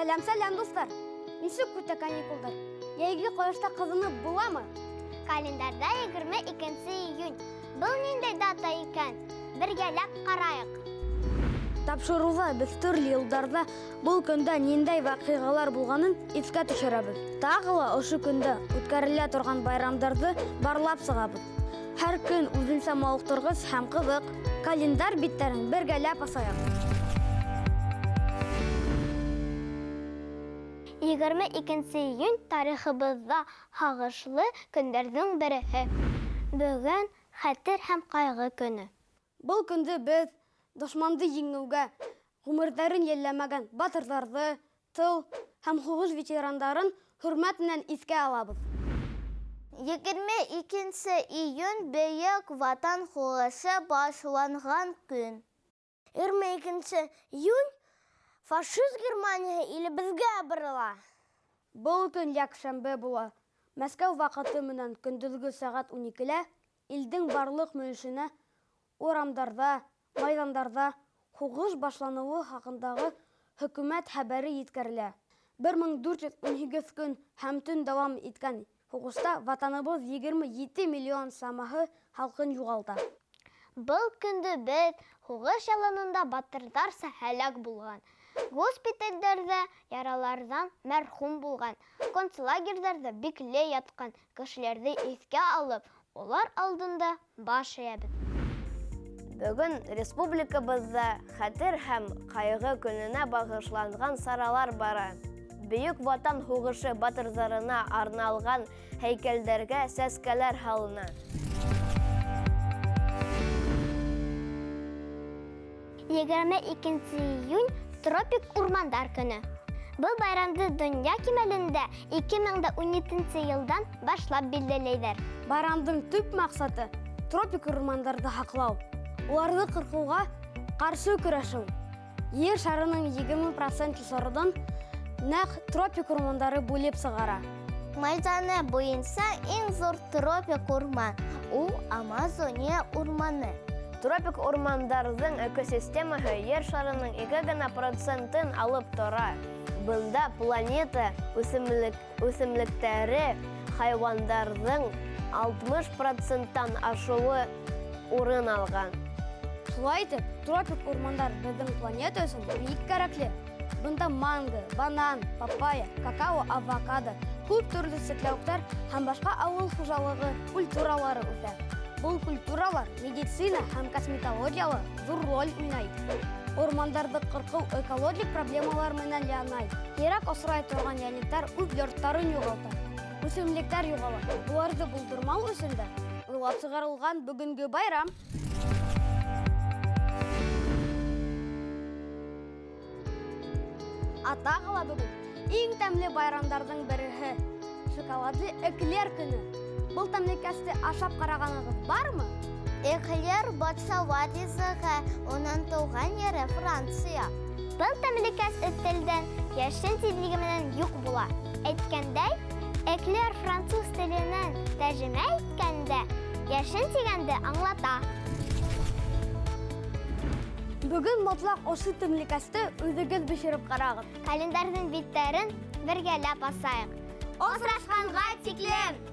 Сәләм, сәләм, дуҫтар! Нисек үтә каникулдар? Йәйге ҡояшта ҡыҙынып буламы? Календарҙа 22 июнь. Был ниндәй дата икән? Бергәләп ҡарайыҡ. Тапшырыуҙа беҙ төрлө йылдарҙа был көндә ниндәй ваҡиғалар булғанын иҫкә төшөрәбеҙ. Тағы ла ошо көндә үткәрелә торған байрамдарҙы барлап сығабыҙ. Һәр көн үҙенсә мауыҡтырғыс һәм ҡыҙыҡ. Календарь биттәрен бергәләп асайыҡ. 22 июнь тарихыбыҙҙа һағышлы көндәрҙең береһе. Бөгөн хәтер һәм ҡайғы көнө. Был көндө беҙ дошманды еңеүгә ғүмерҙәрен йәлләмәгән батырҙарҙы, тыл һәм һуғыш ветерандарын хөрмәт менән иҫкә алабыҙ. 22 июнь Бөйөк Ватан һуғышы башланған көн. 22 июнь фашист Германияһы илебеҙгә ябырыла. Был көн йәкшәмбе була. Мәскәү ваҡыты менән көндөҙгө сәғәт 12-лә илдең барлыҡ мөйөшөнә урамдарҙа, майҙандарҙа һуғыш башланыуы хаҡындағы хөкүмәт хәбәре еткерелә. 1418 көн һәм төн дауам иткән һуғышта ватаныбыҙ 27 миллион самаһы халҡын юғалта. Был көндө беҙ һуғыш яланында батырҙарса һәләк булған, госпиталдәрҙә яраларҙан мәрхүм булған, концлагерҙарҙа бикле ятҡан кешеләрҙе иҫкә алып, улар алдында баш эйәбеҙ. Бөгөн республикабыҙҙа хәтер һәм ҡайғы көнөнә бағышланған саралар бара. Бөйөк Ватан һуғышы батырҙарына арналған һәйкәлдәргә сәскәләр һалына. 22 июнь тропик урмандар көнө. Был байрамды донъя кимәлендә 2017 йылдан башлап билдәләйҙәр. Байрамдың төп маҡсаты тропик урмандарҙы һаҡлау, уларҙы ҡырҡыуға ҡаршы көрәшеү. Ер шарының 20% кислородын нәҡ тропик урмандары бүлеп сығара. Майҙаны буйынса иң ҙур тропик урман ул Амазония урманы. Тропик урмандарҙың экосистемаһы ер шарының 2% алып тора. Бында планета үҫемлектәре хайуандарҙың 60% ашыуы урын алған. Шулай итеп, тропик урмандар беҙҙең планета өсөн бик кәрәкле. Бында манго, банан, папайя, какао, авокадо, күп төрлө сәтләүектәр һәм башҡа ауыл хужалығы культуралары үҫә. Был культуралар медицина һәм косметологияла ҙур роль уйнай. Урмандарҙы ҡырҡыу экологик проблемалар менән янай. Һирәк осрай торған йәнлектәр үҙ йорттарын юғалта. Үҫемлектәр юғала. Уларҙы булдырмау өсөн дә уйлап сығарылған бөгөнгө байрам. Ә тағы ла бөгөн иң тәмле байрамдарҙың береһе шоколадлы эклер көнө. Был тәмлекәсте ашап ҡарағанығыҙ бармы? Эклер батшалар ризығы, уның тыуған ере Франция. Был тәмлекәс өҫтәлдән йәшен тиҙлеге менән юҡ була. Әйткәндәй, эклер француз теленән тәржемә иткәндә йәшен тигәнде аңлата. Бөгөн мотлаҡ ошо тәмлекәсте үҙегеҙ бешереп ҡарағыҙ. Календарҙың биттәрен бергәләп асайыҡ. Осрашҡанға тиклем!